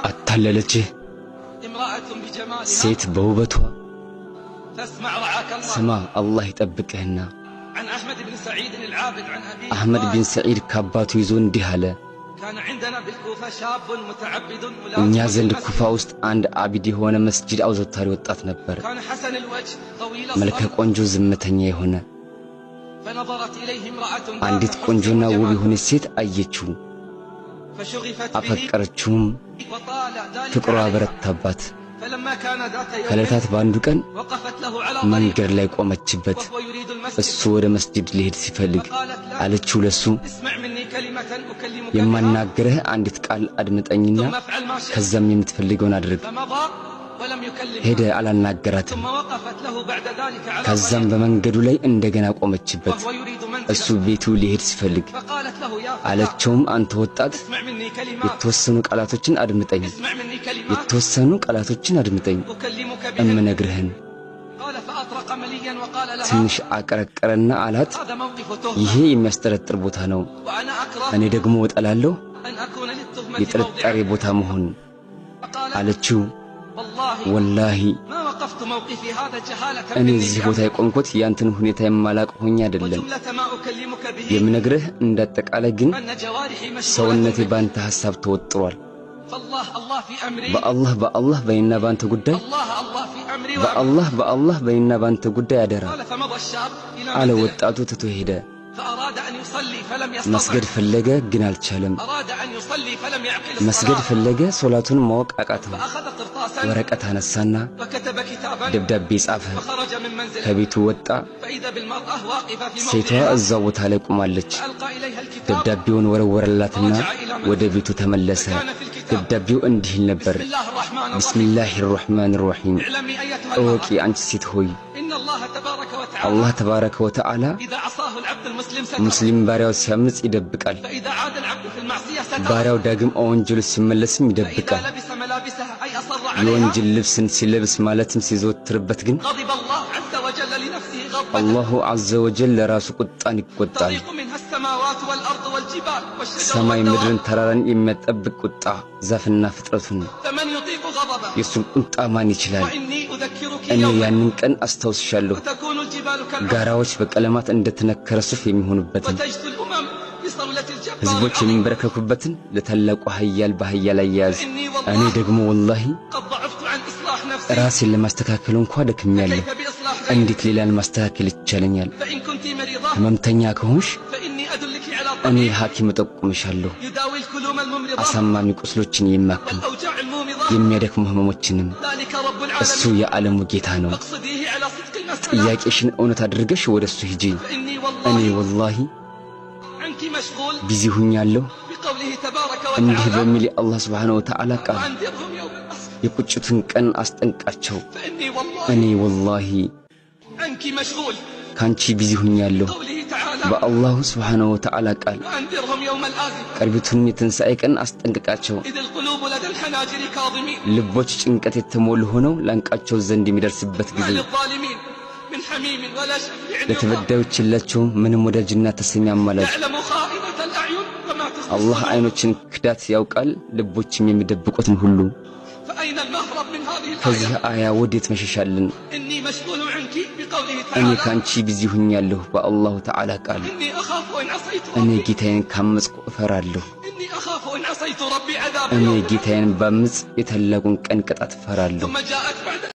አታለለችህ ሴት በውበቷ። ስማ አላህ ይጠብቅህና። አሕመድ ቢን ሰዒድ ከአባቱ ይዞ እንዲህ አለ። እኛ ዘንድ ኩፋ ውስጥ አንድ አቢድ የሆነ መስጂድ አውዘውታሪ ወጣት ነበር። መልከ ቆንጆ፣ ዝምተኛ የሆነ። አንዲት ቆንጆና ውብ የሆነች ሴት አየችው፣ አፈቀረችውም። ፍቅሯ በረታባት። ከዕለታት በአንዱ ቀን መንገድ ላይ ቆመችበት። እሱ ወደ መስጂድ ሊሄድ ሲፈልግ አለችው ለሱ፣ የማናገርህ አንዲት ቃል አድምጠኝና ከዛም የምትፈልገውን አድርግ። ሄደ፣ አላናገራትም። ከዛም በመንገዱ ላይ እንደገና ቆመችበት። እሱ ቤቱ ሊሄድ ሲፈልግ አለችውም፣ አንተ ወጣት የተወሰኑ ቃላቶችን አድምጠኝ፣ የተወሰኑ ቃላቶችን አድምጠኝ እምነግርህን። ትንሽ አቀረቀረና አላት፣ ይሄ የሚያስጠረጥር ቦታ ነው፣ እኔ ደግሞ እጠላለሁ የጥርጣሬ ቦታ መሆን። አለችው፣ ወላሂ እኔ እዚህ ቦታ የቆምኩት ያንተን ሁኔታ የማላቅ ሆኜ አይደለም። የምነግርህ እንዳጠቃላይ ግን ሰውነቴ ባንተ ሐሳብ ተወጥሯል። በአላህ በአላህ በእኔና ባንተ ጉዳይ፣ በአላህ በአላህ በእኔና ባንተ ጉዳይ አደራ አለ። ወጣቱ ትቶ ሄደ። መስገድ ፈለገ ግን አልቻለም። መስገድ ፈለገ፣ ሶላቱን ማወቅ አቃተው። ወረቀት አነሳና ደብዳቤ ጻፈ። ከቤቱ ወጣ። ሴቷ እዛው ቦታ ላይ ቆማለች። ደብዳቤውን ወረወረላትና ወደ ቤቱ ተመለሰ። ደብዳቤው እንዲህ ይል ነበር። بسم الله الرحمن الرحيم። እወቂ አንቺ ሴት ሆይ፣ አላህ تبارك وتعالى ሙስሊም ባሪያው ሲያምፅ ይደብቃል። ባሪያው ዳግም ወንጀሉ ሲመለስም ይደብቃል። የወንጀል ልብስን ሲለብስ ማለትም ሲዘወትርበት ግን الله عز وجل ለራሱ ቁጣን ይቆጣል። ሰማይ ምድርን ተራራን የሚያጠብቅ ቁጣ፣ ዛፍና ፍጥረቱን። የእሱን ቁጣ ማን ይችላል? እኔ ያንን ቀን አስታውስሻለሁ፣ ጋራዎች በቀለማት እንደተነከረ ሱፍ የሚሆኑበትን፣ ሕዝቦች የሚንበረከኩበትን ለታላቁ ኃያል በኃያል አያያዝ። እኔ ደግሞ ወላሂ ራሴን ለማስተካከል እንኳ ደክሜያለሁ። እንዴት ሌላን ማስተካከል ይቻለኛል? ህመምተኛ ከሆንሽ እኔ ሐኪም እጠቁምሻለሁ፣ አሳማሚ ቁስሎችን የሚያክም፣ የሚያደክሙ ህመሞችንም። እሱ የዓለሙ ጌታ ነው። ጥያቄሽን እውነት አድርገሽ ወደ እሱ ሂጂ። እኔ ወላሂ busy ሁኛለሁ እንዲህ በሚል የአላህ سبحانه وتعالى ቃል፣ የቁጭቱን ቀን አስጠንቃቸው። እኔ ወላሂ ካንቺ busy ሁኛለሁ በ الله سبحانه وتعالى ቃል፣ ቅርቢቱንም የትንሣኤ ቀን አስጠንቅቃቸው። ልቦች ጭንቀት የተሞሉ ሆነው ላንቃቸው ዘንድ የሚደርስበት ጊዜ፣ ለተበዳዮች የላቸውም ምንም ወዳጅና ተሰሚ አማላጅ። አላህ አይኖችን ክዳት ያውቃል፣ ልቦችም የሚደብቁትን ሁሉ። ከዚህ አያ ወዴት መሸሻለን? እኔ ካንቺ busy ሁኛለሁ በ الله تعالى ቃል፣ እኔ ጌታዬን ካመጽኩ እፈራለሁ። እኔ ጌታዬን ባምፅ የታላቁን ቀን ቅጣት እፈራለሁ።